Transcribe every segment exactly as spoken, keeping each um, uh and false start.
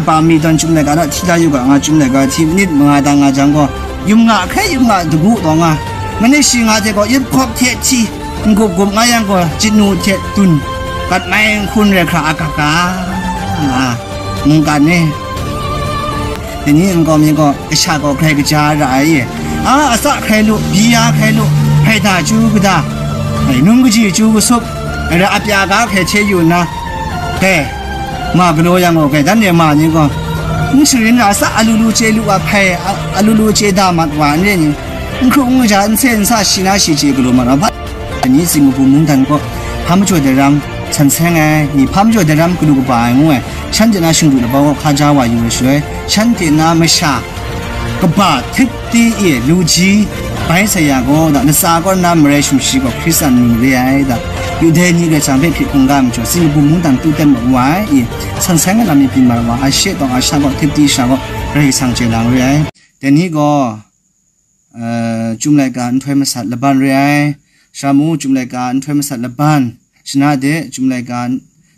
Ba mi tawn Chyum laika naw hti la yu ga nga, Chyum laika hti manit manga da nga jang gaw, yum nga hkrai yum nga dagu taw nga, manit shi nga hte gaw yip hkawp hte hti, n-gup gup nga yang gaw, jinu hte dun, gat mai n hkun rai hkra a ga ga, nga, mungkan ni. Dai ni nkau mi gaw, kasha gaw grai kaja ra ai e. A, atsa hkrai lu, bi ya hkrai lu, hkrai da chyu kada, ai, nung kaji chyu kasup, ai ra apya ga hkrai hte yu nna, dai, ma galaw yang gaw, dai dan e ma ni gaw, n sharin ra sa, alu lu chye lu wa hpai, a-, alu lu chye da mat wa n re ni, n hkru n kaja, n se n sa, shi na shi chye galaw mat wa hpa. Ni Singapore mungdan gaw, hpa majaw daram, san seng ai, ni hpa majaw daram, galu kaba ai ngu ai, shanhte na shingdu laba gaw hkaja wa yu ai shaloi, shanhte na masha, kaba htik ti e lu ji bai sai ya gaw, da, latsa kaw na marai sumshi gaw Hkristan ni re ai, da, Yude ni Karai Kasang hpe hpyi hkungga ai majaw, Singapore mungdan tu ten mat wa ai, i, san seng ai lam mi byin mat wa, a she tawng a sha gaw, htik ti sha gaw, Karai Kasang chye lang re ai. Dai ni gaw, eh, Chyum laika nhtoi masat laban re ai, sha mu, Chyum laika nhtoi masat laban, shana de, Chyum laika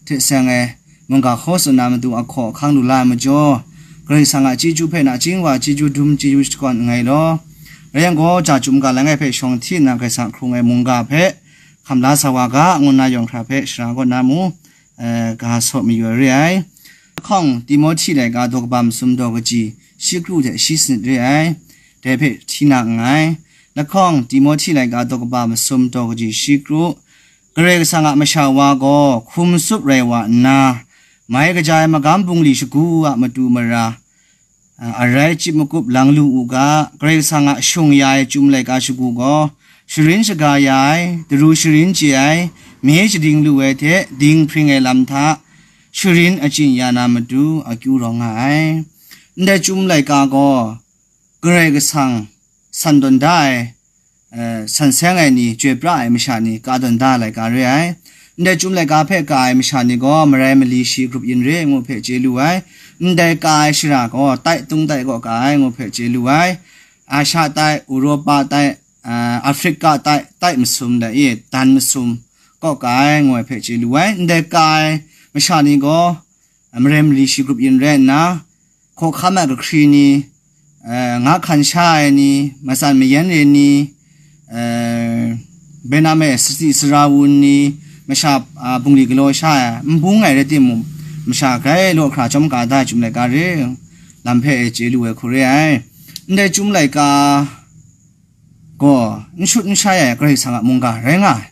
hte seng ai mungga hkaw tsun na matu ahkaw ahkang lu la ai majaw, Karai Kasang a chyeju hpe nachying wa chyeju dum chyeju shakawn nngai law, rai yang gaw, ja Chyum ga langai hpe shawng hti nna Karai Kasang a hkrung ai mungga hpe hkam la sa wa ga, ngu nna yawng hkra hpe shara kaw na mu, eh, ga saw mayu ai re ai. Lahkawng Timohti laika daw kaba masum daw kaji shi kru hte shi sanit re ai, dai hpe hti na nngai. Lahkawng Timohti laika daw kaba masum daw kaji shi kru, Karai Kasang a masha wa gaw hkum tsup rai wa nna, mai kaja ai magam bungli shagu a matu mara, a, arai chyip makup lang lu u ga, Karai Kasang a shung ya ai Chyum laika shagu gaw, sharin shaga ya ai, daru sharin chye ai, me shading lu ai hte dinghpring ai lam hta, sharin achyin ya na matu akyu rawng nga ai. Ndai Chyum laika gaw, Karai Kasang san tawn da ai, eh, san seng ai ni, chyoi pra ai masha ni, ka tawn da ai laika re ai. Ndai Chyum laika hpe ka ai masha ni gaw, marai mali shi grup yin re ngu hpe chye lu ai. Ndai ka ai shara gaw, tai tung tai kaw ka ai ngu hpe chye lu ai. Asha tai, Europa tai, eh, Afrika tai, tai masum dai e, dan masum kaw ka ai ngu ai hpe chye lu ai. Ndai ka ai masha ni gaw, marai mali shi grup yin rai nna, hkawhkam a kahkri ni, eh, nga hkan sha ai ni, matsan mayan re ni, eh, bai na me sati sara wun ni, masha, ah, bungli galaw sha ai, n bung ai rai timung, masha grai law hkra chyawm ka da ai Chyum laika re, lam hpe e chye lu ai hku re ai. Ndai Chyum laika gaw, n shut n shai ai Karai Kasang a mungga rai nga ai.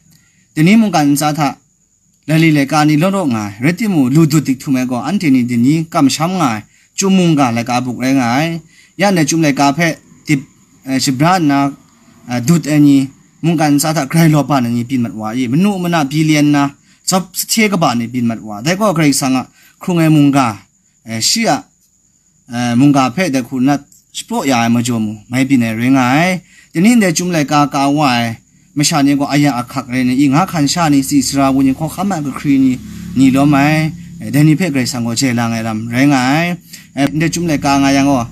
Dai ni mungkan ntsa hta, laili laika ni law law nga ai, rai timung, lu dut dik htum ai gaw, anhte ni dai ni kamsham nga ai, Chyum mungga laika buk rai nga ai. Ya ndai Chyum laika hpe dip, eh, shabra nna, eh, dut ai ni, mungkan ntsa hta grai lawpan ai ni byin mat wa i, manu mana billion na, tsap sahte kaba ni byin mat wa. Dai gaw Karai Kasang a hkrung ai mungga, eh, shi a, eh, mungga hpe dai hku nat shapraw ya ai majaw mu, mai byin ai rai nga ai. Dai ni ndai Chyum laika ka wa ai masha ni gaw aya ahkak rai ni, i nga hkan sha ni, tsi sara wu ni, hkawhkam a kahkri ni, ni lawm ai, eh, dai ni hpe Karai Kasang gaw jai lang ai lam rai nga ai. Eh, ndai Chyum laika nga yang gaw,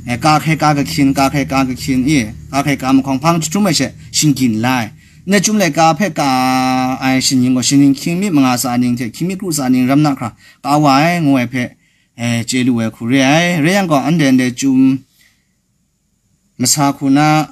eh, ka hkrai ka kahkyin, ka hkrai ka kahkyin, i, ka hkrai ka mahkawng hpang jahtum ai she shinggyim la ai. Ndai Chyum laika hpe ka ai shinggyim gaw, shinggyim hkying mi manga tsa ning hte hkying mi kru tsa ning ram na hkra ka wa ai, ngu ai hpe, eh, chye lu ai hku re ai. Rai yang gaw, anhte ndai Chyum masa hku na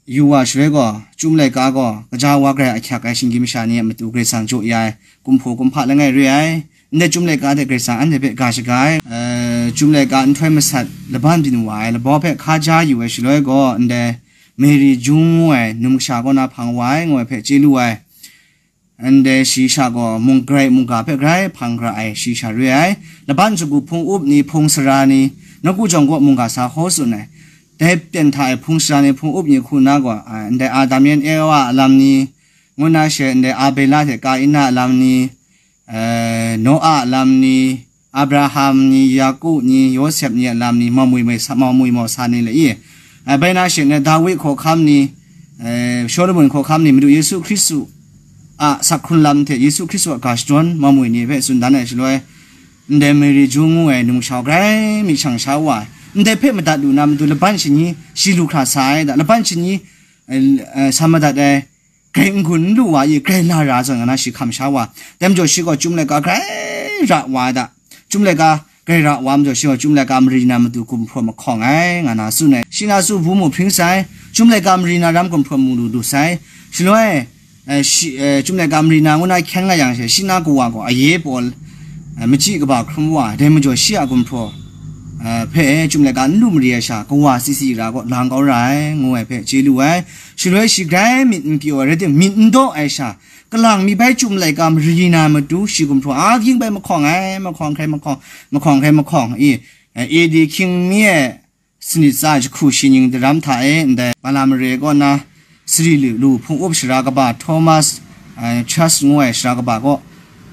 yu wa shaloi gaw, Chyum laika gaw, kaja wa grai ahkyak ai shinggyim masha ni a matu Karai Kasang jaw ya ai, kumhpaw kumhpa langai re ai. Ndai Chyum laika hte Karai Kasang anhte hpe ga shaga ai. Eh, Chyum laika nhtoi masat laban byin wa ai, labau hpe hkaja yu ai shaloi gaw, ndai Mary Jung ngu ai num kasha kaw na hpang wa ai, ngu ai hpe chye lu ai. Ndai shayi sha gaw mung grai mungga hpe grai hpang gara ai shayi sha re ai. Laban shagu hpung up ni, hpung sara ni, nawku jawng kaw mungga sa hkaw tsun ai. Dai pyen hta e hpung sara ni, hpung up ni hku na gaw, a, ndai Adam yan Ewa a lam ni, ngu na she ndai Abela hte Kaina a lam ni, eh, Noa a lam ni, Abraham ni, Yaku ni, Yawsep ni a lam ni, maumwi mai sa, maumwi mau sa ni le i, eh, bai na she ndai Dawi hkawhkam ni, eh, Shawlumon hkawhkam ni, Madu Yesu Hkristu a sak hkrun lam hte Yesu Hkristu a ga shadawn maumwi ni hpe tsun dan ai shaloi, ndai Mary Jung ngu ai num shau grai myit shang sha wa ai, ndai hpe madat lu na matu laban shani shi lu hkra sa ai da, laban shani, eh, eh, sa madat ai, grai n-gun n lu wa i, grai la ra zawn, nga na shi hkam sha wa, dai majaw shi gaw Chyum laika grai ra wa ai da, Chyum laika Rai ra wa majaw, shi gaw Chyum laika mari na matu gumhpraw mahkawng ai, nga na tsun ai. Shi na su bu mu hpring sai, Chyum laika mari na ram gumhpraw mu lu lu sai. Shaloi, eh, shi, eh, Chyum laika mari na ngu na hkyen nga yang she, shi na kawa gaw aye paw, eh, machyi kaba hkrum wa, dai majaw shi a gumhpraw, eh, hpe Chyum laika n lu mari ai sha, kawa si si ra gaw lang kau ra ai, ngu ai hpe chye lu ai. Shaloi shi grai myit n pyaw ai, rai timung, myit n daw ai sha, kalang mi bai Chyum laika mari na matu shi gumhpraw a ging bai mahkawng ai, mahkawng hkrai mahkawng, mahkawng hkrai mahkawng, i, eh, A D hkying mi e, sanit tsa jahku shi ning daram hta e ndai Bala mare kaw na sari lu lu hpung up sara kaba Thomas, eh, Chas ngu ai sara kaba kaw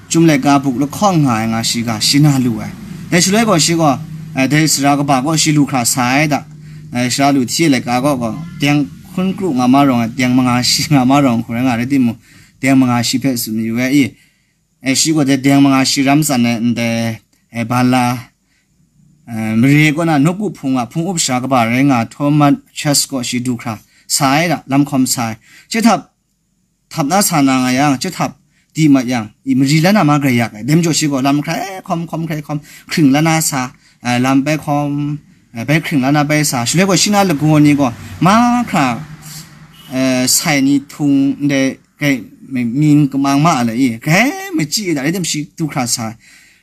Chyum laika buk lahkawng nga ai nga shi ga shi na lu ai. Dai shaloi gaw shi gaw, eh, dai sara kaba kaw shi lu hkra sa ai da. Eh, sara lu hti ai laika kaw gaw, deng hkun kru nga ma rawng ai, deng manga shi nga ma rawng hku rai nga rai timung, deng manga shi hpe tsun mayu ai i. Eh, shi gaw dai deng manga shi ram tsan ai ndai, eh, Bala, eh, mare kaw na nawku hpung a hpung up sara kaba rai nga Thomas Chas kaw shi du hkra sa ai da, lam hkawm sa ai. Chye htap, htap na sa na nga yang, chye htap di mat yang, i mari la na ma grai yak ai. Dai majaw shi gaw lam hkrai hkawm, hkawm hkrai hkawm, hkring la na sa, eh, lam bai hkawm, eh, bai hkring la na bai sa. Shaloi gaw shi na lagaw ni gaw mahkra, eh, sai ni htung ndai, grai mi, mi n kamang ma a le i, grai machyi da, rai tim shi du hkra sa.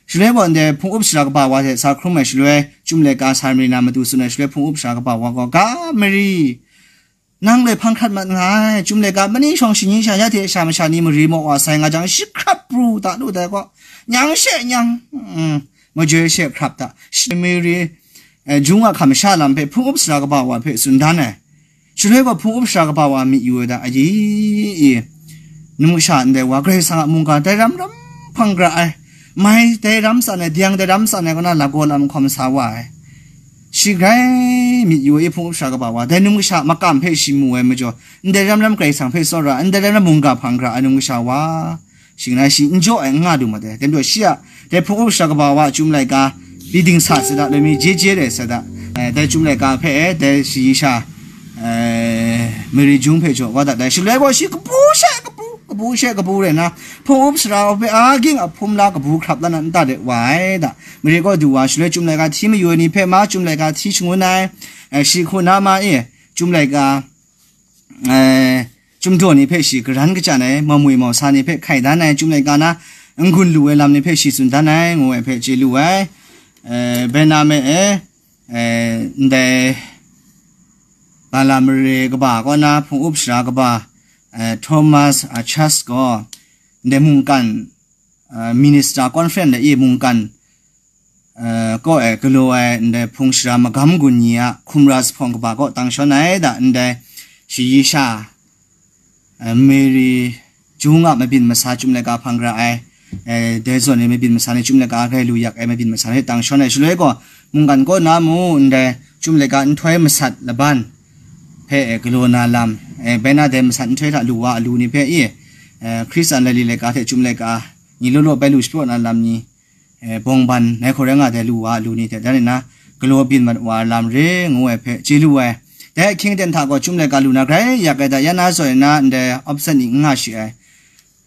Shaloi gaw ndai hpung up sara kaba wa hte sa hkrum ai shaloi, Chyum laika sa mari na matu tsun ai shaloi, hpung up sara kaba wa gaw, ga mari, nang loi hpang hkrat mat nga ai, Chyum laika mani shawng shingni sha ya hte sha masha ni mari maw wa sai nga jang, shi hkrap pru da lu dai gaw, nyang she nyang, mm, majoi she hkrap da, shi mari, eh, jung a hkam sha lam hpe hpung up sara kaba wa hpe tsun dan ai. Shaloi gaw hpung up sara kaba wa myit yu ai da, ayi, i, num kasha ndai wa Karai Kasang a mungga dai ram ram hpang gara ai, mai dai ram tsan ai, diyang dai ram tsan ai kaw na lagaw lam hkawm sa wa ai. Shi grai myit yu ai, hpung up sara kaba wa, dai num kasha makam hpe shi mu ai majaw, ndai ram ram Karai Kasang hpe tsawra ai, ndai ram ram mungga hpang gara ai num kasha wa, shing rai shi n jaw ai n nga lu mat ai. Dai majaw shi a, dai hpung up sara kaba wa a Chyum laika, li ding sa sat da, loi mi je je rai sat da. Eh, dai Chyum laika hpe, eh, dai shayi sha, eh, Mary Jung hpe jaw wa dat ai. Shaloi gaw shi kabu she kabu, kabu she kabu rai nna, hpung up sara hpe a ging a hpum la kabu hkrap la na nta de wa ai da. Mary kaw du wa, shaloi Chyum laika hti mayu ai ni hpe ma Chyum laika hti shangun ai, eh, shi hku na ma e, Chyum laika, eh, Chyum daw ni hpe shi garan kachyan ai, mamwi mausa ni hpe hkai dan ai, Chyum laika na n-gun lu ai lam ni hpe shi tsun dan ai, ngu ai hpe chye lu ai. Eh, Bename e, eh, ndai Bala mare kaba kaw na hpung up sara kaba, eh, Thomas Achas gaw, ndai mungkan, eh, Minister Conference de i mungkan, eh, kaw e galaw ai ndai hpung sara magam gun ni a hkumra zuphpawng kaba kaw tang shawn ai da, ndai shayi sha, eh, Mary Jung a mabyin masa Chyum laika hpang gara ai, eh, dai zawn ni mabyin masa ni Chyum laika grai lu yak ai mabyin masa ni tang shawn ai shaloi gaw, mungkan kaw na mu ndai Chyum laika nhtoi masat laban hpe, eh, galaw na lam, eh, bai na dai masat nhtoi hta lu wa a lu ni hpe i, eh, Hkristan laili laika hte Chyum laika ni law law bai lu shapraw na lam ni, eh, bawng ban nai hkawng rai nga dai lu wa a lu ni hte dan nna, galaw byin mat wa ai lam re ngu ai hpe chye lu ai. Dai ahkying aten hta gaw Chyum laika lu na grai yak ai da, ya na zawn na ndai opposite ni n nga shi ai.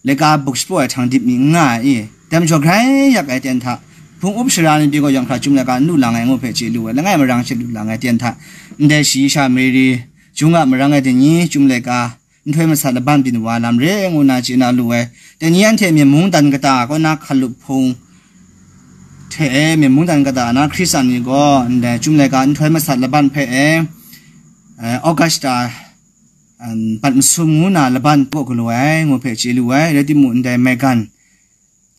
Laika buk shapraw ai htang dip ni n nga ai i. Dai majaw grai yak ai aten hta, hpung up sara ni pyi gaw yawng hkra Chyum laika n lu lang ai ngu hpe chye lu ai. Langai marang she lu lang ai aten hta, ndai shayi sha Mary Jung a marang ai dai ni Chyum laika nhtoi masat laban byin wa lam re ngu na chye na lu ai. Dai ni anhte Myen mungdan kata kaw na hkalup hpung hte e, Myen mungdan kata na Hkristan ni gaw ndai Chyum laika nhtoi masat laban hpe e, eh, Augusta, um, bat masum ngu na laban kaw galaw ai, ngu hpe chye lu ai. Rai timung, ndai Megan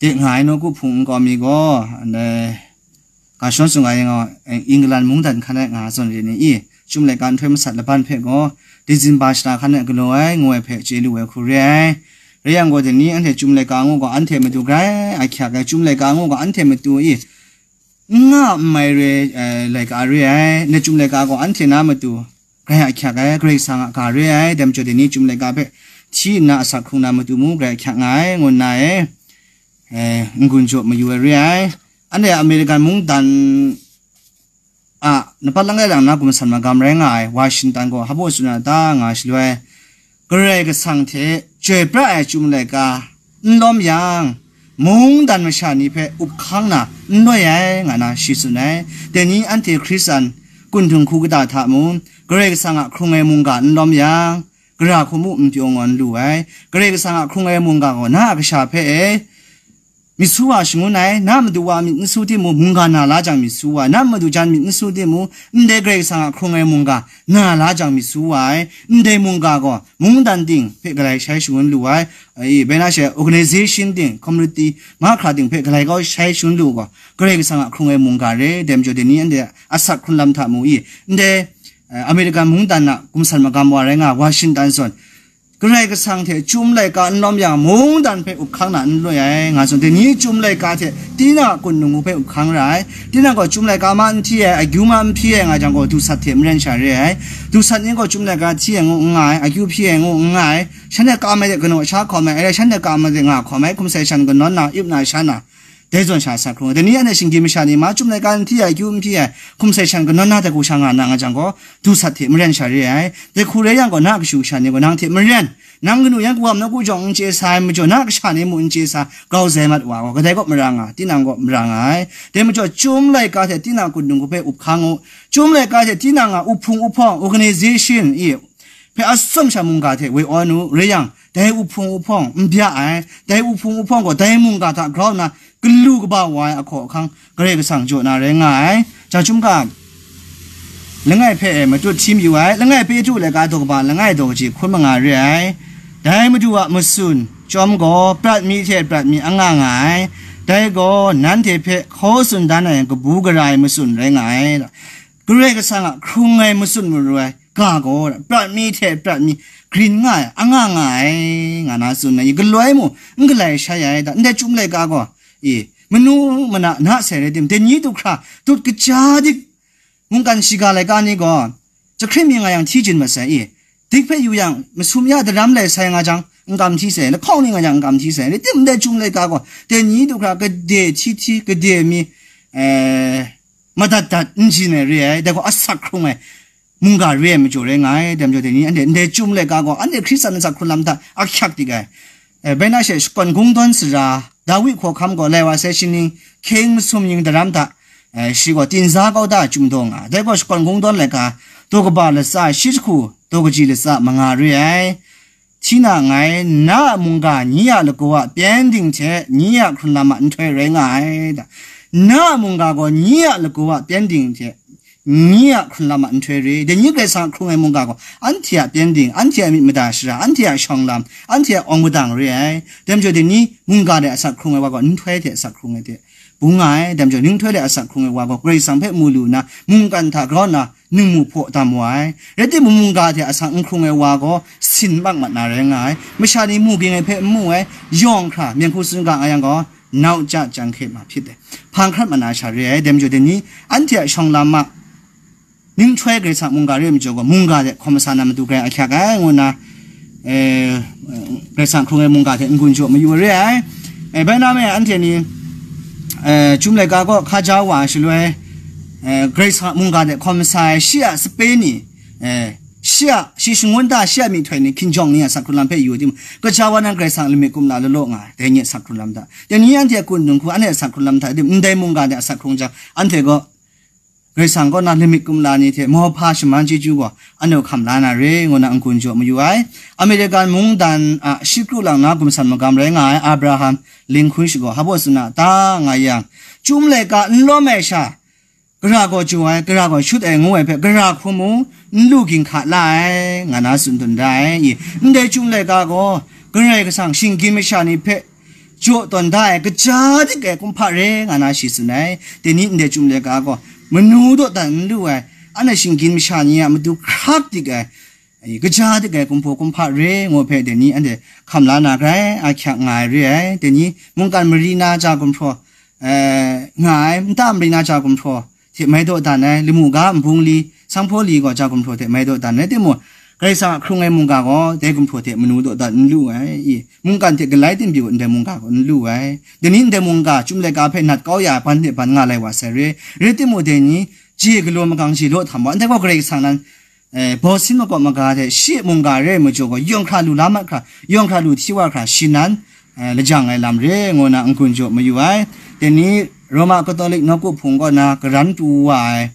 de nga ai nawku hpung nkau mi gaw, ndai ga shawn sung ai nga, eh, England mungdan hkan ai nga zawn re ni i, Chyum laika nhtoi masat laban hpe gaw, December shara hkan ai galaw ai, ngu ai hpe chye lu ai hku re ai. Rai yang gaw, dai ni anhte Chyum laika ngu gaw anhte matu grai ahkyak ai, Chyum laika ngu gaw anhte matu i, n nga n mai re, eh, laika re ai, ndai Chyum laika gaw anhte na matu grai ahkyak ai, Karai Kasang a ga re ai, dai majaw dai ni Chyum laika hpe hti nna asak hkrung na matu mung grai ahkyak nga ai, ngu nna e, eh, n-gun jaw mayu ai re ai. Anhte American mungdan a, npat langai lang na gumsan magam rai nga ai, Washington gaw hpa baw tsun na ta nga shaloi, Karai Kasang hte chyoi pra ai Chyum laika n lawm yang, mungdan masha ni hpe up hkang na n loi ai, nga na shi tsun ai. Dai ni anhte Hkristan kun dinghku kata hta mung, Karai Kasang a hkrung ai mungga n lawm yang, gara hku mu n pyaw ngaw n lu ai. Karai Kasang a hkrung ai mungga gaw na a kasha hpe e, myit su wa shangun ai, na madu wa myit n su timung, mungga na la jang myit su wa ai, na madu jan myit n su timung, ndai Karai Kasang a hkrung ai mungga na la jang myit su wa ai, ndai mungga gaw mungdan ting hpe galai shai shangun lu ai, e, bai na she organization ting, community, mahkra ting hpe galai kau shai shangun lu gaw, Karai Kasang a hkrung ai mungga re, dai majaw dai ni anhte asak hkrun lam hta mu i, ndai, e, American mungdan a gumsan magam wa rai nga, Washington zawn, Karai Kasang hte Chyum Laika n lawm yang, mungdan hpe up hkang na n loi ai, nga tsun. Dai ni Chyum Laika hte tinang a kun dinghku hpe up hkang ra ai. Tinang gaw Chyum Laika ma n hti ai, akyu ma n hpyi ai nga jang gaw, dusat hte maren sha re ai. Dusat ni gaw Chyum Laika hti ai ngu n nga ai, akyu hpyi ai ngu n nga ai. Shanhte kam ai de, kanaw sha hkawm ai, shanhte kam ai de, nga hkawm ai, hkum sai shan kanawn na, ip na, sha na, dai zawn sha asak hkrung ai. Dai ni anhte shinggyim masha ni ma, Chyum Laika n hti ai, akyu n hpyi ai, hkum sai shan kanawn na, dai hku sha nga na nga jang gaw, dusat hte maren sha re ai. Dai hku rai yang gaw, na a kashu kasha ni gaw nang hte maren, nang kanu yan kawam nawku jawng n chye sa ai majaw, na a kasha ni mu n chye sa, grau zai mat wa gaw, kadai kaw mara nga, tinang kaw mara nga ai. Dai majaw, Chyum Laika hte tinang a kun dinghku hpe up hkang u. Chyum Laika hte tinang a uhpung uhpawng, organization, i, hpe atsawm sha mungga hte woi awn u, rai yang, dai uhpung uhpawng n bya ai, dai uhpung uhpawng gaw dai mungga hta grau nna galu kaba wa ai ahkaw ahkang Karai Kasang jaw na rai nga ai. Ja chyum ga langai hpe matut hti mayu ai, langai Petru laika daw kaba langai daw kaji hkun manga re ai. Dai Madu a matsun chyawm gaw prat mi hte prat mi anga nga ai, dai gaw nanhte hpe hkaw tsun dan ai kabu gara ai matsun rai nga ai. Karai Kasang a hkrung ai matsun maru ai ga gaw, prat mi hte prat mi grin nga ai, anga nga ai, nga na tsun ai, galoi mu n galai shai ai da, ndai Chyum Laika gaw, e, manu mana na sai rai tim, dai ni du hkra dut kaja dik mungkan shiga laika ni gaw, jahkring mi nga yang hti jin masai, e, dik hpe yu yang, masum ya daram lai sai nga jang, n kam hti sai, lahkawng ni nga yang n kam hti sai, rai tim, ndai Chyum Laika gaw, dai ni du hkra gade hti hti, gade mi, e, madat dat n jin ai re ai, dai gaw asak hkrung ai mungga re ai majaw rai nga ai. Dai majaw dai ni anhte ndai Chyum Laika gaw anhte Hkristan asak hkrun lam hta ahkyak dik ai. E, bai na she shakawn kungdawn sara, Dawi hkawhkam gaw lai wa sai shi ning, hkying masum ning daram hta, e, shi gaw tinza kau da ai Chyum Daw nga ai. Dai gaw shakawn kungdawn laika, daw kaba latsa shi jahku, daw kaji latsa manga re ai. Hti na nngai, na a mungga nyi a lagaw a pyengdin hte nyi a hkrun lam a nhtoi rai nga ai da. Na a mungga gaw nyi a lagaw a pyengdin hte nyi a hkrun lam a nhtoi re. Dai ni Karai Kasang a hkrung ai mungga gaw, anhte a pyengdin, anhte a myit mada shara, anhte a shawng lam, anhte a awng madang re ai. Dai majaw dai ni mungga dai asak hkrung ai wa gaw, nhtoi hte asak hkrung ai hte bung nga ai. Dai majaw, nhtoi dai asak hkrung ai wa gaw, Karai Kasang hpe mu lu nna, mungkan hta grau nna, ningmu hpaw dam wa ai. Rai timung, mungga hte asak n hkrung ai wa gaw, sin mak mat na rai nga ai. Masha ni mu ging ai hpe n mu ai, yawng hkra, myen hku tsun ga nga yang gaw, nau ja jang hkye ma hpyit ai. Hpang hkrat mat na sha re ai. Dai majaw, dai ni, anhte a shawng lam a, nhtoi Karai Kasang mungga re ai majaw gaw, mungga hte hkawm masa na matu grai ahkyak ai, ngu nna, e, Karai Kasang hkrung ai mungga hte n-gun jaw mayu ai re ai. E, bai na me anhte ni, e, Chyum Laika gaw hkaja wa ai shaloi, e, Karai Kasang a mungga hte hkawm masa ai shi a sape ni, e, shi a, shi shangun da, shi a myihtoi ni, hkinjawng ni a asak hkrun lam hpe yu timung, kaja wa nan Karai Kasang lamik kumla law law nga ai, dai ni a asak hkrun lam hta. Dai ni anhte a kun dinghku, anhte a asak hkrun lam hta, ndai mungga hte asak hkrung jang, anhte gaw Karai Kasang kaw na lamik kumla ni hte mauhpa shaman chyeju gaw anu hkam la na re, ngu na n-gun jaw mayu ai. American mungdan a shi kru lang na gumsan magam rai nga ai Abraham Lincoln shi gaw, hpa baw tsun a ta nga yang, Chyum Laika n lawm ai sha, gara gaw jaw ai, gara gaw shut ai ngu ai hpe, gara hku mung n lu ginhka la ai, nga na tsun dun da ai. I, ndai Chyum Laika gaw, Karai Kasang shinggyim masha ni hpe jaw tawn da ai, kaja dik ai kumhpa re, nga na shi tsun ai. Dai ni ndai Chyum Laika gaw, manu dawdan n lu ai, anhte shinggyim masha ni a matu hkrak dik ai, ai, kaja dik ai kumhpaw kumhpa re, ngu hpe dai ni anhte hkam la na grai ahkyak nga ai re ai. Dai ni mungkan mari na ja gumhpraw, eh, nga ai, nta mari na ja gumhpraw hte mai dawdan ai, lamu ga nbung li, sanghpaw li gaw ja gumhpraw hte mai dawdan ai. Rai timung, Karai Kasang a hkrung ai mungga gaw dai gumhpraw hte manu dawdan n lu ai, i, mungkan hte galai tim pyi ndai mungga gaw n lu ai. Dai ni ndai mungga Chyum Laika hpe nat kau ya ai ban hte ban nga lai wa sai re. Rai timung, dai ni je galaw magang je law htam wa, ndai gaw Karai Kasang nan, eh, bawsin makawp maga hte shi mungga re ai majaw gaw, yawng hkra lu la mat hkra, yawng hkra lu hti wa hkra, shi nan eh, lajang ai lam re ngu na n-gun jaw mayu ai. Dai ni Roma Katolik nawku hpung kaw na karan pru wa ai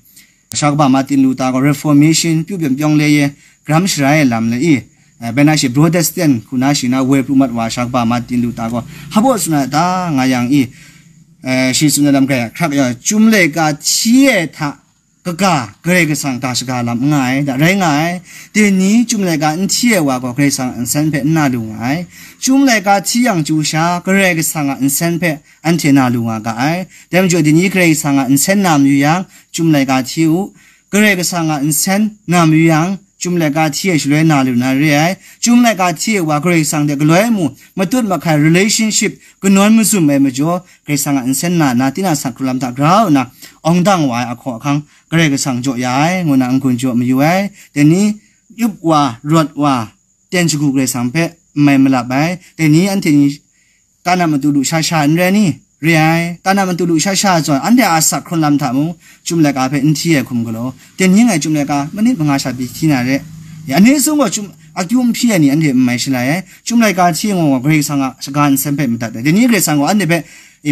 Sha kaba Martin Luther gaw Reformation, ပြုပြင်ပြောင်းလဲရေး, ဂရမ်းရှရာရဲ့လမ်းလေ eh, ဘယ်နာရှိ Protestant ခုနရှိနာ ဝယ်ပြုမှတ်ဝါ Sha kaba Martin Luther gaw, ဟဘို့စနတာ ငါယံ i, eh, ရှိစုနဒမ်ကဲ ခရပ်ရ ကျုံးလေက ထီးရဲ့ထ ကက ဂရေကဆံ က ရှက လမ်း ငါ ai, ဒါ ရဲ ငါ ai, တင်းနီ ကျုံးလေက အင်ထီးရဲ့ဝါ ကော ဂရေကဆံ အင်ဆန်းဖက် နာ လူ ငါ ai, ကျုံးလေက ထီးယံ ကျူးရှာ ဂရေကဆံ အင်ဆန်းဖက် အင်ထေ နာ လူ ငါ က ai, တဲမကျိုး တင်းနီ ဂရေကဆံ အင်ဆန်း နာ မယူ ယံ ကျုံးလေက ထီး u, ကရဲကဆံငါ အင်ဆန်း နာမယူယံ ကျုံးလက်က ထီးအရှလွဲနာလူနာရဲ ai, ကျုံးလက်က ထီးအဝါ ကရဲကဆံတဲ့ ကလွဲမှု မတွတ်မခိုင် relationship ကနွန်မစုံမဲမကျော် ကရဲကဆံငါ အင်ဆန်း နာနာ တိနာဆံခရလမ်တာ ground နာ အောင်တန့်ဝါ အခေါ်အခန်း ကရဲကဆံကြော်ရ ai, ငိုနာ အင်ကွန်ကြော်မယူ ai, တနည်း ရုပ်ဝါ ရွတ်ဝါ တန်ချကူ ကရဲကဆံဖဲ မဲမလပ် ai, တနည်း အန်ထနီ ကနမတူလူရှာရှာ နရဲနီ ရဲ ai, ကနမတူလူရှာရှာ စွာ အန်ဒဲအစခရွန်လမ်ထမူ ကျုံးလက်ကဖဲ အင်ထီးရခုံကလော တနည်း ငိုင် ကျုံးလက်က မနစ်မငါရှာပြီး ထီးနာရဲ အနည်းဆုံးက ကျုံး အကျုံးဖီးရနီ အန်ဒဲမမိုင်ရှလာရဲ ကျုံးလက်က ထီးငေါ် ဂရိတ်ဆန်က စကား အင်ဆန်းဖဲ မတတ်တယ် တနည်း ဂရိတ်ဆန်က အန်ဒဲဖဲ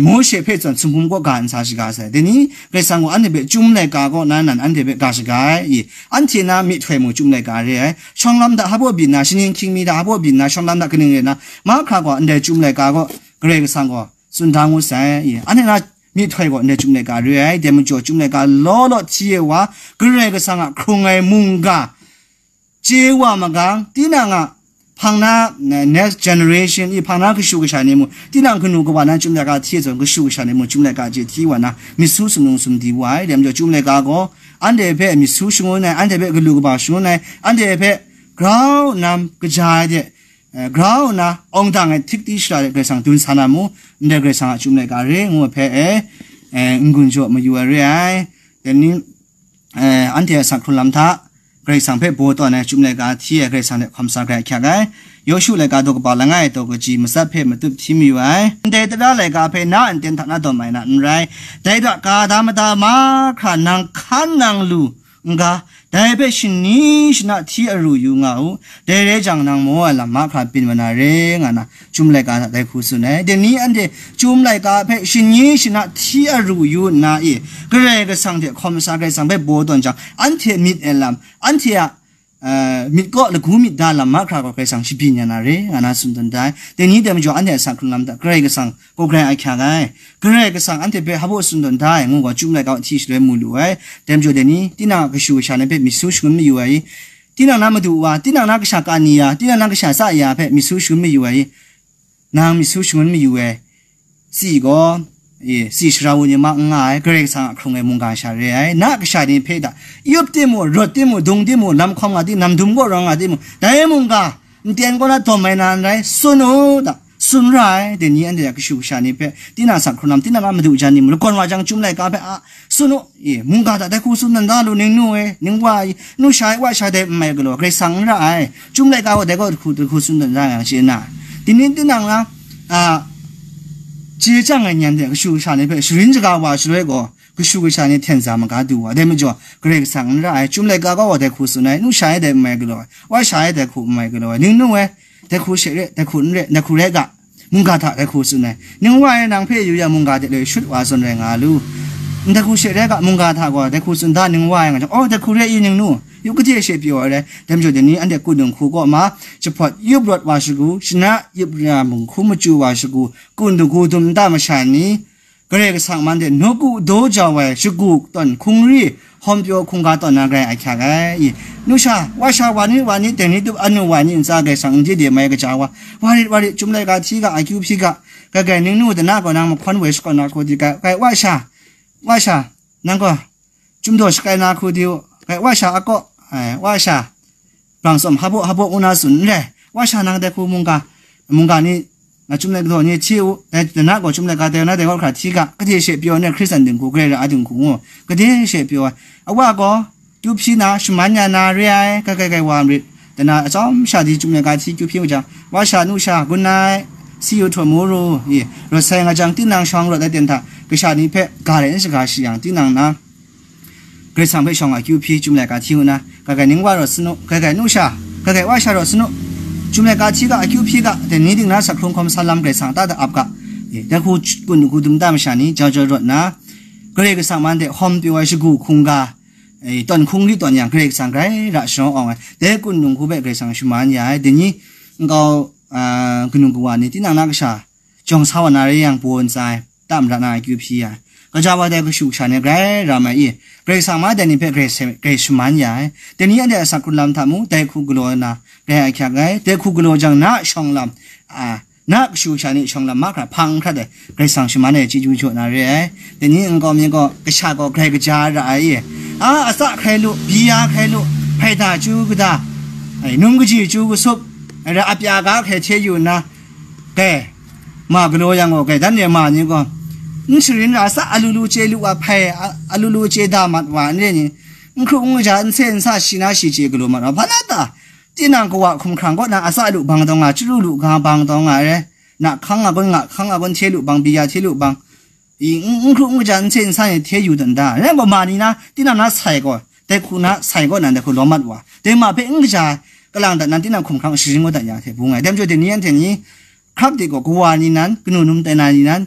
မောရှေဖဲ စွန် ဆံဖုံက ဂါ အင်ဆာ စကားဆဲ တနည်း ဂရိတ်ဆန်က အန်ဒဲဖဲ ကျုံးလက်က ကော နာနန် အန်ဒဲဖဲ ဂါ စကား အီ အန်ထီးနာ မီးထွဲမူ ကျုံးလက်က ရဲ ai, ရှောင်းလမ်ဒ ဟဘို့ဘီနာ ရှင်းရှင်း ခင်းမီဒ ဟဘို့ဘီနာ ရှောင်းလမ်ဒ ကနင်းရဲနာ မခါ ကွာ အန်ဒဲ ကျုံးလက်က ကော ဂရိတ်ဆန်က စွန်ဒါငူစဲ အီ အန်ထီးနာ မီးထွဲ ကော အန်ဒဲ ကျုံးလက်က ရဲ ai, တဲမကျော် ကျုံးလက်က လောလော ထီးရဝါ ဂရိတ်ဆန်က ခုံငယ် မုံက ကျေးဝါမဂံ တင်းနံၣ်က ဖန်နံၣ် next generation အံၤ ဖန်နံၣ်ကရှူကဆာန့ၣ်မူ တင်းနံၣ်ကနူကဘၣ်နံၣ် ကျုံးလက်က ထံၣ်စွန် ကရှူကဆာန့ၣ်မူ ကျုံးလက်က ကျေးထံၣ်ဝါနံၣ် မီးဆူစနုံစမဒီဝါ ဒဲမကျော် ကျုံးလက်က ကော အန်ဒဲဖဲ မီးဆူရှငုံနံၣ် အန်ဒဲဖဲ ကလူကဘၣ်ရှငုံနံၣ် အန်ဒဲဖဲ ground နံၣ်ကကြာတဲ့ ground နံၣ် အောင်တန့် ငယ် ထိပ်သီး ရှိလာတဲ့ ဂရိတ်ဆန် တွင်းဆန္ဒမူ အန်ဒဲ ဂရိတ်ဆန် အ ကျုံးလက်က ရဲ ငိုဖဲ အဲ အဲ ငွန်ကြော် မယူဝဲ ရဲ ai, တနည်း အဲ အန်တီ အ စံခရူလမ်ထ ဂရိတ်ဆန် ဖဲ ဘောတော် နဲ့ ကျုံးလက်က ထံ အဲ ဂရိတ်ဆန် နဲ့ ခွန်ဆာ ဂရိတ်ခက် အဲ ယောရှု လက်က ဒိုကပါ လငါ အဲ တော် ကကြီး မစပ် ဖဲ မတုပ် ထီး မယူ အဲ အန်တီ တရၢ လက်က ဖဲ နာ အန်တီ ထ နာ တော် မိုင် နာ အန် ရဲ ဒဲဒွ ကာ ဒါ မ တာ မ ခရ နံ ခါ နံ လူ ငါ ဒဲ ဖဲ ရှနီ ရှန ထံ အရူ ယူ ငါ ဦး ဒဲ ရဲ ကျင် နံ မော အ လ မ ခရ ပင် ဝ နာ ရဲ ငါ နာ ကျုံးလက်က ဒဲ ခူ စွန် အဲ တနည်း အန်တီ ကျုံးလက်က ဖဲ ရှနီ ရှန ထံ အရူ ယူ နာ အံၤ ဂရိတ်ဆန် တဲ့ ခွန်ဆာ ဂရိတ်ဆန် ဖဲ ဘောတော် ကြောင့် အန်တီ မီး အဲ လ အန်တီ အ အဲ မီး ကော လ ကူ မီး ဒါ လ မ ခရ ကော ဂရိတ်ဆန် ရှပီး ညံ နာ ရဲ ငါ နာ စွန်တွန် ဒဲ တနည်း တဲမကျော် အန်တီ အ စံခရူလမ်ထ ဂရိတ်ဆန် ကိုယ်တိုင် အခါ ဂဲ ဂရိတ်ဆန် အန်တီ ဖဲ ဟဘို့ စွန်တွန် ဒဲ ငို ကော ကျုံးလက်က ထံ ရှလွဲ မူ လူ အဲ တဲမကျော် တနည်း တင်းနံၣ် ကရှူကဆာ နဲ့ ဖဲ မီးဆူရှငုံ မယူ အဲ အံၤ တင်းနံၣ် နာ မတူ ဝါ တင်းနံၣ် နာ ကဆာ ကနီ ယ တင်းနံၣ် နာ ကဆာ စ ယ ဖဲ မီးဆူရှငုံ မယူ အဲ အံၤ နံၣ် မီးဆူရှငုံ မယူ အဲ စီ ကော စီ ရှရဝူ ညီ မ ငါ အဲ ဂရိတ်ဆန် အခရုံ အဲ မုန် က ရှ ရဲ အဲ န ကဆာ န့ၣ် ဖဲ ဒ ယုပ် တင်းမူ ရွတ် တင်းမူ ဒုံ တင်းမူ လ ခွ င တင်း နံ ဒုံ ကော ရော င တင်းမူ ဒဲ မုန် က နတဲ ကော နာ တော် မိုင် နာ ရဲ စွန် ဦး ဒ စွန် ရဲ တနည်း အန်တီ ကရှူကဆာ န့ၣ် ဖဲ တင်းနံၣ် စံခရူလမ် တင်းနံၣ် က မတူ ကျ န့ၣ် မူ လ ကွန် ဝ ကျ င် ကျုံးလက်က ဖဲ အ စွန် ဦး အံၤ မုန် က တ ဒဲ ခူ စွန်တွန် ဒ လူ နင်း နူ အဲ နင်း ဝ အံၤ နူ ရှ အဲ ဝ ရှ ဒဲ မ မဲ ကလော ဂရိတ်ဆန် ရဲ အဲ ကျုံးလက်က ဝ ဒဲ ကော တ ခူ တ ခူ စွန်တွန် ဒ င ရှ နာ တနည်း တင်းနံၣ် နာ အ ကျေးဇူးတင်ငါညံတဲ့ ကရှူကရှာ နဲ့ ဖဲ ရှရင်းစကား ဝ ရှလွဲ ကော ကရှူကရှာ န့ၣ် ထင်စား မကား တူ ဝ ဒဲ မကျော် ဂရိတ်ဆန် ရဲ အဲ ကျုံးလက်က ကော ဝ ဒဲ ခူ စွန် အဲ နူ ရှ အဲ ဒဲ မ မဲ ကလော ဝ ရှ အဲ ဒဲ ခူ မ မဲ ကလော နင်း နူ အဲ ဒဲ ခူ ရှ ရဲ ဒဲ ခူ ရဲ ဒဲ ခူ ရဲ က မုန် က ထ ဒဲ ခူ စွန် အဲ နင်း ဝ အဲ နံၣ် ဖဲ ယူ ယ မုန် က ဒဲ လ ရှုတ် ဝ စွန် ရဲ ငါ လူ ဒဲ ခူ ရှ ရဲ က မုန် က ထ ကော ဒဲ ခူ စွန် ဒ နင်း ဝ အဲ ငါ က အိ ဒဲ ခူ ရဲ အံၤ နင်း နူ ယုပ် ကတိ ရှေ ပြော ရဲ တဲမကျော် တနည်း အန်တီ ကု ဒုံ ခူ ကော မ ရှဖတ် ယုပ် ရွတ် ဝ ရှကူ ရှန ယုပ် ရ မုန် ခူ မကျူ ဝ ရှကူ ကု ဒုံ ခူ ဒုံ တ မ ရှ နီ ဂရိတ်ဆန် မ န်တီ နူ ကု ဒို ကျ ဝ ရှကူ တွန် ခုံ ရီ ဟွန် ပြော ခုံ က တွန် နာ ဂရိတ် အခါ ဂဲ အံၤ နူ ရှ ဝ ရှ ဝ နီ ဝ နီ တဲ နီ တုပ် အ နူ ဝ နီ အ စ ဂရိတ်ဆန် အ တီ ဒဲ မ က ကျ ဝ ဝ ရီ ဝ ရီ ကျုံးလက်က ထံ က အ ကျူ ဖံ က က က နင်း နူ တ နာ ကော နံၣ် မ ခွန် ဝ ရှ ကော နာ ခူ တီ က က ဝ ရှ ဝ ရှ နံၣ် ကော ကျုံး ဒို ရှ က နာ ခူ တီ က ဝ ရှ အ ကော အဲ ဝ ရှ ပရံ စွန် ဟဘို့ ဟဘို့ အ န စွန် ရဲ ဝ ရှ နံၣ် ဒဲ ခူ မုန် က မုန် က နီ အ ကျုံး လဲ ဒို နီ ထံ ဦး ဒဲ တ နာ ကော ကျုံး လဲ က တဲ နာ ဒဲ ကော ခရ ထံ က ကတိ ရှေ ပြော န့ၣ် ခရစ်စတန် ဒုံ ခူ ဂရိတ် အ ဒုံ ခူ ငို ကတိ ရှေ ပြော အ ဝ ကော ကျူ ဖံ န ရှမ ည နာ ရဲ အဲ က က က ဝ မ ရီ တ နာ အ စွန် ရှ တီ ကျုံး လဲ က ထံ ကျူ ဖံ ဝ ကျ ဝ ရှ နူ ရှ ဂု န စံ ယူ ထွ မူ ရူ ယ ရ ဆဲ င ကျ တင်းနံၣ် ရှ ရွတ် လဲ တင်း ထ က ရှ နီ ဖဲ ဂ ရဲ စ ဂ ရှ ယ တင်းနံၣ် နာ ဂရိတ်ဆန် ဖဲ ရှောင်း အ ကျူ ဖံ ကျုံး လဲ က ထံ ဦး န က က နင်း ဝ ရွတ် စွန် ဦး က က နူ ရှ က က ဝ ရှ ရွတ် စွန် ဦး Chyum laika hti ga, akyu hpyi ga, dai ni ting na sak hkrung hkawm sa lam Karai Kasang ta da ap ga, e, dai hku kun hku dum ta masha ni jau jau rawt nna, Karai Kasang man de hkawm pyaw ai shagu hkungga, e, tawn hkungri tawn yang Karai Kasang grai ra sharawng awng ai, dai kun hku hpe Karai Kasang shaman ya ai, dai ni nkau, a, kanu kawa ni tinang na kasha jawng sa wa na re yang, paw ntsa ai, tam ra na ai akyu hpyi ya ai. Gaja wa dai kashu kasha ni grai ram ai i, Karai Kasang ma dai ni hpe grai se-, grai shaman ya ai. Dai ni anhte a sak hkrun lam hta mung, dai hku galaw na grai ahkyak ai, dai hku galaw jang na shawng lam, a, na kashu kasha ni shawng lam mahkra hpang hkrat ai, Karai Kasang shaman ai chyeju jaw na re ai. Dai ni nkau mi gaw, kasha gaw grai kaja ra ai i, a, atsa hkrai lu, byi ya hkrai lu, hpaida chyu kada, ai, num kaji chyu kasup, ai, ra apya ga hkrai hte yu nna, Kai, ma galaw yang gaw, kai dan re ma ni gaw, n sharin ra sa, alu lu chye lu wa hpai, a-, alu lu chye da mat wa n re ni, n hkrup n kaja, n se n sa, shi na shi chye galaw mat wa, hpa na ta? Tinang kawa hkumhkrang kaw na, a sa lu bang taw nga, chyaru lu ga bang taw nga re, na hkang a kun, nga hkang a kun, hte lu bang, byi ya hte lu bang, i, n, n hkrup n kaja, n se n sa ni hte yu dan da. Rai gaw, ma ni na, tinang na sai gaw, dai hku na sai gaw nan dai hku lawm mat wa. Dai ma hpe n kaja, kalang dat nan, tinang hkumhkrang sharin gaw dat ya hte bung ai. Dai majaw, dai ni anhte ni, hkrap de gaw, kawa ni nan, kanu num tai na ni nan,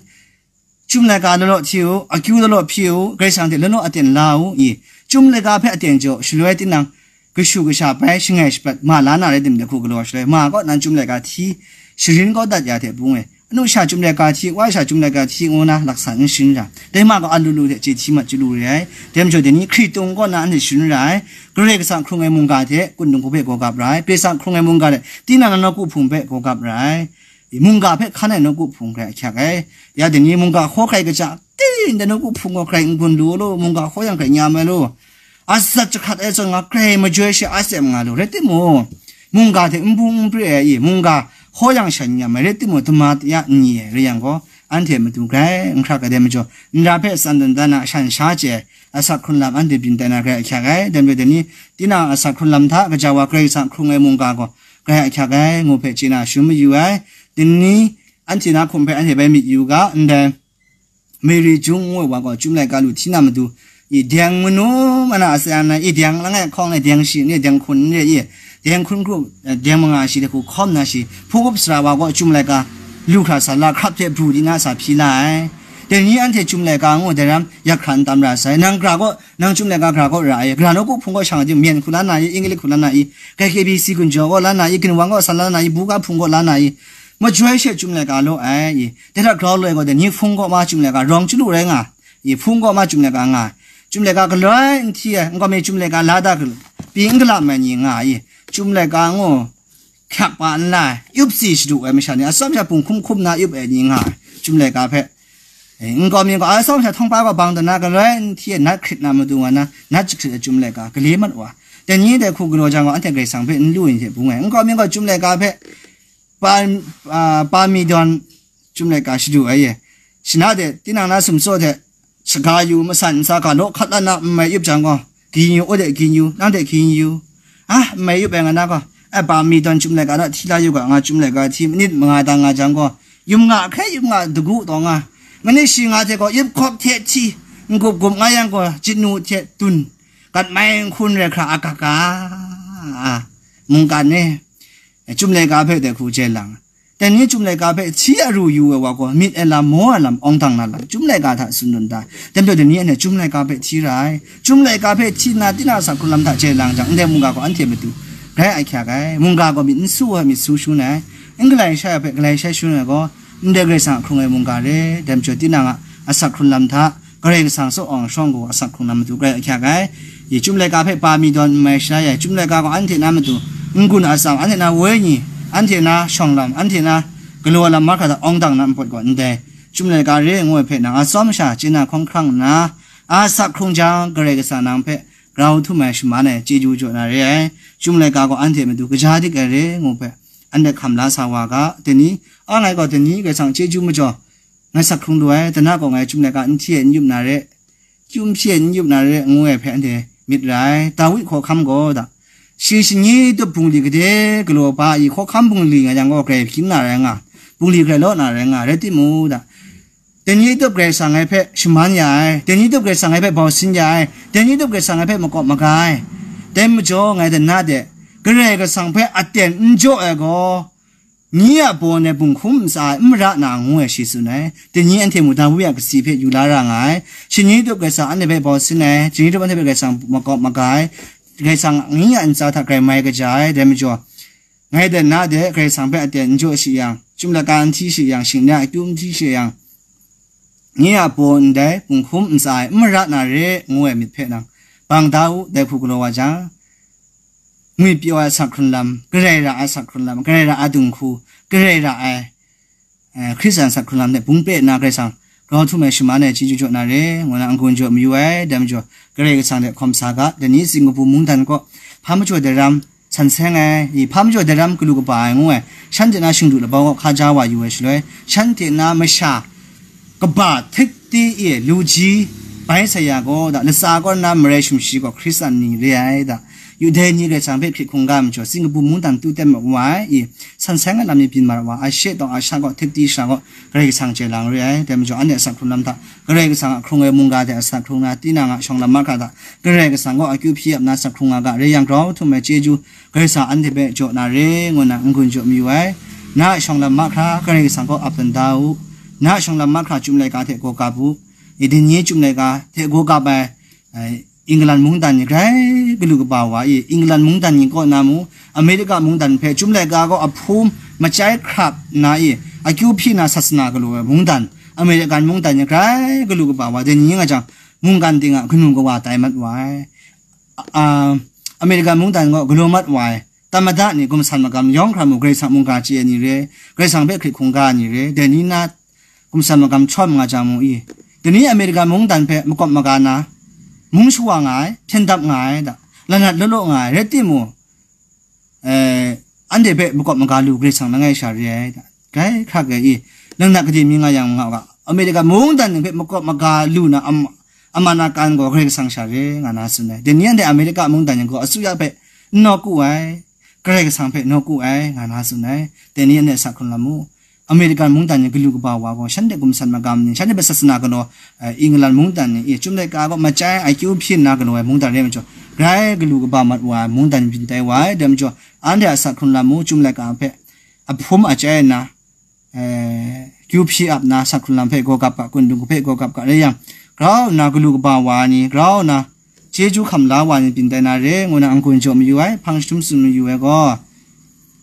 Chyum laika law law hti u, akyu law law hpyi u, Karai Kasang hte law law aten la u i, Chyum laika hpe aten jaw, shaloi tinang, kashu kasha bai shangai shaprat ma la na rai tim de hku galaw shaloi, ma kaw nan Chyum laika hti, sharin kau dat ya hte bung e, anu sha Chyum laika hti, wa sha Chyum laika hti ngu na laksan n sharin ra, dai ma gaw alu lu hte chye hti mat chyalu re ai. Dai majaw, dai ni hkritung kaw na anhte sharin ra ai, Karai Kasang hkrung ai mungga hte, kun dung hku hpe gaw gap ra ai, Karai Kasang hkrung ai mungga hte, tinang na nawku hpung hpe gaw gap ra ai. Mungga hpe hkan ai nawku hpung hkrai ahkyak ai. Ya, dai ni mungga hkaw hkrai kaja, ting, dai nawku hpung gaw hkrai n-gun lu lu, mungga hkaw yang hkrai nyam ai lu. Atsat jahkrat ai zawn nga hkrai majoi she a tsem nga lu, rai timung, mungga hte n bung n pre ai i, mungga hkaw yang shan nyam ai, rai timung, dama ya n ni ai rai yang gaw, anhte matu grai n hkrak ai dai majaw, nra hpe tsan dan dan a shan sha chye ai, asak hkrun lam anhte byin tai na grai ahkyak ai. Dai majaw, dai ni, tinang asak hkrun lam hta kaja wa Karai Kasang hkrung ai mungga gaw, grai ahkyak ai, ngu hpe chye na shun mayu ai. Dai ni, anhte na hkum hpe anhte bai myit yu ga, ndai Mary Jung ngu ai wa gaw, Chyum laika lu hti na matu, i deng manu mana a sayan na, i deng langai hkawng e deng shi n re, deng hkun n re, i deng hkun hkru, eh, deng manga shi de hku hkawm na shi, hpung up sara wa gaw, Chyum laika lu hkra sa la, hkrap hte bru di na sa hpyi la ai. Dai ni anhte Chyum laika ngu dai ram, yak hkra n tam ra sai. Nang gra gaw, nang Chyum laika gra gaw ra ai, gra nawku hpung gaw shang ai, myen hku la na i, Inglik hku la na i, K K B C gun jaw gaw la na i, ginwang gaw san la na i, buga hpung gaw la na i, majoi she Chyum laika law ai i, dai hta grau loi gaw dai ni hpung gaw ma Chyum laika rawng chyalu rai nga i, hpung gaw ma Chyum laika nga ai. Chyum laika galoi n hti ai, n gaw mi Chyum laika la da gal-, pyi n galam ai ni nga i, Chyum laika ngu hkyak pa n la ai, yup si shadu ai masha ni, atsawm sha bung hkum hkum na yup ai ni nga ai, Chyum laika hpe. E, n gaw mi gaw, atsawm sha htawng pa gaw bang taw na, galoi n hti ai nat hkrit na matu nga na, nat jahkrit ai Chyum laika, gale mat wa. Dai ni dai hku galaw jang gaw, anhte Karai Kasang hpe n lu ai ni hte bung ai. N gaw mi gaw, Chyum laika hpe pa, a, pa mi dawn Chyum laika shadu ai e. Shana de, tinang na sumtsaw hte, shaga yu, masan ntsa ga law hkat la na, n mai yup jang gaw, gin yu, u de gin yu, nang de gin yu. A, n mai yup ai nga na gaw, ai pa mi dawn Chyum laika naw hti la yu ga, nga Chyum laika hti manit manga da nga jang gaw, yum nga hkrai yum nga dagu taw nga, manit shi nga hte gaw, yup hkawk hte hti, n-gup gup nga yang gaw, jit nu hte dun, gat mai n hkun rai hkra a ga ga, a, mungkan e, Chyum laika hpe dai hku chye lang. Dai ni Chyum laika hpe hti aru yu ai wa gaw, myit ai lam, maw ai lam, awng dang na lam, Chyum laika hta tsun dun da. Dai majaw dai ni anhte Chyum laika hpe hti ra ai. Chyum laika hpe hti nna, tinang a sak hkrun lam hta chye lang jang, ndai mungga gaw anhte matu grai ahkyak ai. Mungga gaw myit n su ai, myit su shangun ai. N galai shai ai hpe galai shai shangun ai gaw, ndai Karai Kasang a hkrung ai mungga re. Dai majaw tinang a asak hkrun lam hta, Karai Kasang tsaw awng shawng gaw asak hkrung na matu grai ahkyak ai. I Chyum laika hpe pa mi dawn n mai shalai ai, Chyum laika gaw anhte na matu, n-gun atsam, anhte na woi ni, anhte na shawng lam, anhte na galaw lam mahkra hta awng dang na npawt gaw ndai, Chyum laika re ngu ai hpe nang atsawm sha chye na hkawng hkrang nna, asak hkrung jang Karai Kasang nang hpe grau htum ai shaman ai chyeju jaw na re ai. Chyum laika gaw anhte matu kaja dik ai re ngu hpe, anhte hkam la sa wa ga, dai ni, a ngai gaw dai ni Karai Kasang chyeju majaw, ngai sak hkrung lu ai, dana gaw ngai Chyum laika n hti e n yup na re, kyum hpyi e n yup na re, ngu ai hpe anhte myit ra ai. Dawi hkawhkam gaw da, shi shani tup bungli gade galaw pa a i hkawhkam bungli nga yang gaw, grai hpyi na rai nga, bungli grai law na rai nga, rai timung da, dai ni tup Karai Kasang ngai hpe shaman ya ai, dai ni tup Karai Kasang ngai hpe bau sin ya ai, dai ni tup Karai Kasang ngai hpe makawp maga ai. Dai majaw ngai dana de, Karai Kasang hpe aten n jaw ai gaw, nye a baw ndai bunghkum ntsa ai n mara na ngu ai shi tsun ai. Dai ni anhte mung Dawi a kasi hpe yu la ra nga ai. Shani tup Karai Kasang anhte hpe bau sin ai, shani tup anhte hpe Karai Kasang makawp maga ai, Karai Kasang nye a ntsa hta grai mai kaja ai, dai majaw, ngai dan na de Karai Kasang hpe aten n jaw shi yang, chyum laika n hti shi yang, shing na akyu n hti shi yang, nye a baw ndai bunghkum ntsa ai n mara na re ngu ai myit hpe nang bang da u, dai hku galaw wa jang, ngwi pyaw ai asak hkrun lam, Karai ra ai asak hkrun lam, Karai ra ai dinghku, Karai ra ai, eh, Hkristan asak hkrun lam hte bung pe nna Karai Kasang grau htum ai shaman ai chyeju jaw na re, ngu na n-gun jaw mayu ai, dai majaw, Karai Kasang hte hkawm sa ga, dai ni Singapore mungdan kaw, hpa majaw daram, san seng ai, i hpa majaw daram galu kaba ai ngu ai, shanhte na shingdu labau kaw hkaja wa yu ai shaloi, shanhte na masha kaba htekti e lu ji bai sai ya gaw da, latsa kaw na marai shumshi gaw Hkristan ni re ai da, Yuda ni Karai Kasang hpe hkrit hkungga ai majaw, Singapore mungdan tu tem ma wa ai, i san seng ai lam ni byin ma ra wa, Ashe taw Asha gaw htekti sha gaw Karai Kasang chye lang re ai, dai majaw, anhte asak hkrung lam hta, Karai Kasang a hkrung ai mungga hte asak hkrung na, tinang a shawng lam mahkra hta, Karai Kasang gaw akyu hpyi ap na asak hkrung nga ga, re yang grau htum ai chyeju, Karai Kasang anhte hpe jaw na re, ngu na n-gun jaw mayu ai. Na a shawng lam mahkra, Karai Kasang gaw ap tawn da u. Na a shawng lam mahkra, chyum laika hte gaw kap u. I, dai ni chyum laika hte gaw kap ai, ai, England mungdan ni grai galu kaba wa i, England mungdan ni kaw na mu, America mungdan hpe chyum laika gaw ahpum machyai hkrap nna i, akyu hpyi na sasana galaw ai mungdan, American mungdan ni grai galu kaba wa, dai ni nga jang, mungkan ting a kanu kawa tai mat wa ai. A, American mungdan gaw galaw mat wa ai, tamada ni, gumsan magam yawng hkra mu, Karai Kasang mungga chye ai ni re, Karai Kasang hpe hkrit hkungga ai ni re, dai ni na gumsan magam chyawm nga jang mu i, dai ni American mungdan hpe makawp maga na, mung shawa nga ai, hpyen dap nga ai da, lanat law law nga ai, rai timung, eh, anhte hpe makawp maga lu Karai Kasang langai sha re ai da, grai hkra ai i, lanat gade mi nga yang nga u ga, American mungdan hpe makawp maga lu na am-, amanakan gaw Karai Kasang sha re nga na tsun ai. Dai ni anhte America mungdan ni gaw asuya hpe n nawku ai, Karai Kasang hpe nawku ai nga na tsun ai. Dai ni anhte asak hkrun lam mu. American mungdan ni galu kaba wa gaw, shanhte gumsan magam ni, shanhte hpe sasana galaw, eh, England mungdan ni, i, chyum laika gaw machyai akyu hpyi nna galaw ai mungdan re majaw, grai galu kaba mat wa ai mungdan byin tai wa ai, dai majaw, anhte asak hkrun lam mu, chyum laika hpe ahpum achai nna, eh, kyu hpyi ap nna, asak hkrun lam hpe gaw kap ga, kun dung hpe gaw kap ga, rai yang, grau nna galu kaba wa ni, grau nna chyeju hkam la wa ni byin tai na re, ngu na n-gun jaw mayu ai, hpang jahtum tsun mayu ai gaw,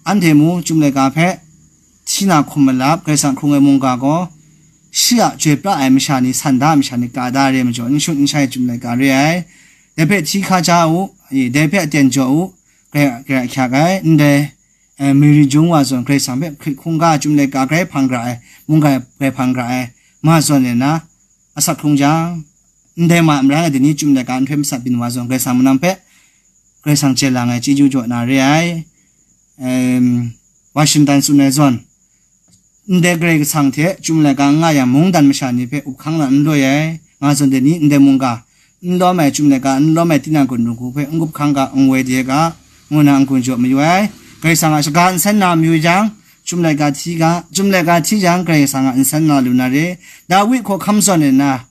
anhte mu, chyum laika hpe, hti na hkum malap, Karai Kasang hkrung ai mungga gaw, shi a chyoi pra ai masha ni, san da ai masha ni, ka da re majaw, n shut n shai chyum laika re ai. Dai hpe hti hkaja u, i, dai hpe aten jaw u, grai, grai ahkyak ai, ndai, eh, Mary Jung wa zawn Karai Kasang hpe hkrit hkungga, chyum laika grai hpang gra ai, mungga grai hpang gra ai, ma zawn e na, asak hkrung jang, ndai ma a mara nga dai ni chyum laika nhtoi masat byin wa zawn Karai Kasang manam hpe, Karai Kasang chye lang ai chyeju jaw na re ai. Em, Washington tsun ai zawn, ndai Karai Kasang hte chyum laika n nga yang mungdan masha ni hpe up hkang na n loi ai, nga zawn dai ni ndai mungga n lawm ai, chyum laika n lawm ai, tinang kun dung hku hpe n gup hkang ga, n woi de ga, ngu na n-gun jaw mayu ai. Karai Kasang a shaga nsen na mayu jang, chyum laika hti ga, chyum laika hti jang, Karai Kasang a nsen na lu na re. Dawi hkawhkam zawn e na,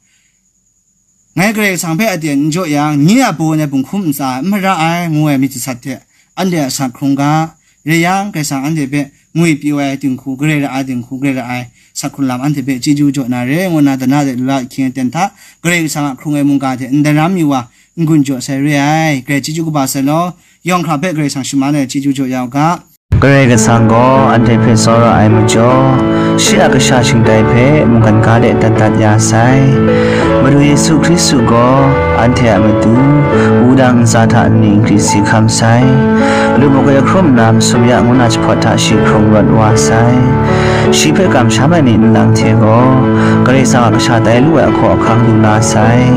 ngai Karai Kasang hpe aten n jaw yang, nye a baw ai bunghkum ntsa n mara ai, ngu ai myit jasat hte, anhte a asak hkrung ga, rai yang, Karai Kasang anhte hpe ngwi pyaw ai dinghku, Karai ra ai dinghku, Karai ra ai asak hkrun lam anhte hpe chyeju jaw na re, ngu na dana de lula ahkying aten hta, Karai Kasang a hkrung ai mungga hte n daram yu wa, n-gun jaw sai re ai, grai chyeju kaba sai law, yawng hkra hpe Karai Kasang shaman ai chyeju jaw ya u ga. Karai Kasang gaw anhte hpe tsawra ai majaw, shi a kasha shingtai hpe mungkan ga de dat dat ya sai. Madu Yesu Hkristu gaw anhte a matu, wudang ntsa hta nni nkri si hkam sai. Lubuk e hkrum nna masum ya ngu na jahpawt hta shi hkrung rawt wa sai. Shi hpe kamsham ai myit nlang hte gaw, Karai Kasang a kasha tai lu ai ahkaw ahkang lu na sai.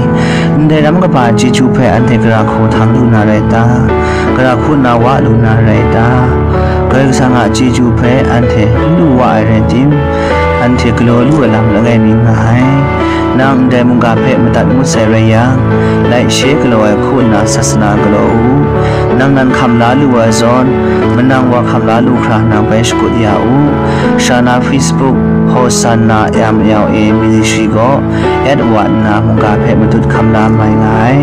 Ndai ram kaba chyeju hpe anhte gara hku htang lu na rai ta? Gara hku na wa lu na rai ta? Karai Kasang a chyeju hpe anhte n lu wa ai rai tim, anhte galaw lu ai lam langai mi nga ai. Nang ndai mungga hpe madat ngut sai rai yang, laishe galaw ai hku nna sasana galaw u. Nang nan hkam la lu ai zawn, manang wa hkam la lu hkra nang bai shakut ya u. Shana Facebook, Hosanna M L A Ministry gaw, at wa nna mungga hpe matut hkam la mai nga ai.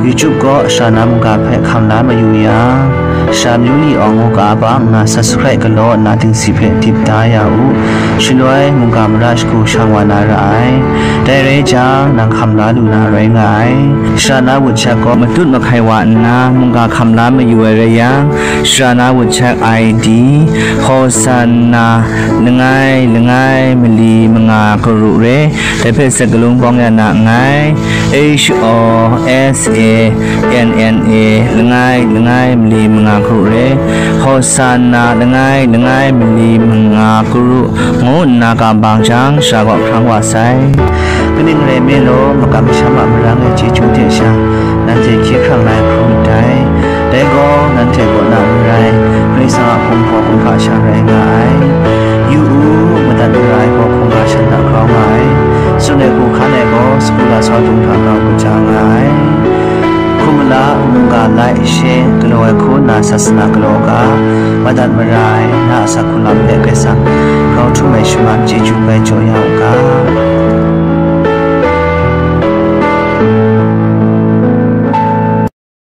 YouTube gaw Shana mungga hpe hkam la mayu yang, Sha myu ni awng u ga ba nna subscribe galaw nna dingsi hpe dip da ya u. Shaloi mungga mara shagu shang wa na ra ai. Dai rai jang, nang hkam la lu na rai nga ai. Sara na wut shat gaw matut mahkai wa nna mungga hkam la mayu ai rai yang, sara na wut shat I D, Hosanna, langai, langai, mali, manga, karu re, dai hpe sakalung bawng ya na nngai. H O S A N N A, langai, langai, mali, manga, karu re, Hosanna, langai, langai, mali, manga, karu, ngu nna kam bang jang, sara gaw hprang wa sai. Kaning rai nme law, makam masham a marang e chyeju hte sha, nanhte hkye hkrang na ai hkrum ndai. Dai gaw, nanhte kaw na n rai, Karai Kasang a kumhpaw kumhpa sha rai nga ai. Yu u, madat mara ai gaw hkungga shan hta grau nga ai. Tsun ai hku hkan ai gaw, sagu lasau dung hta grau kaja nga ai. Hkum mala, mungga lai, she, galaw ai hku nna sasana galaw u ga, madat mara ai, na a asak hku lam hpe Karai Kasang grau htum ai shaman chyeju bai jaw ya u ga.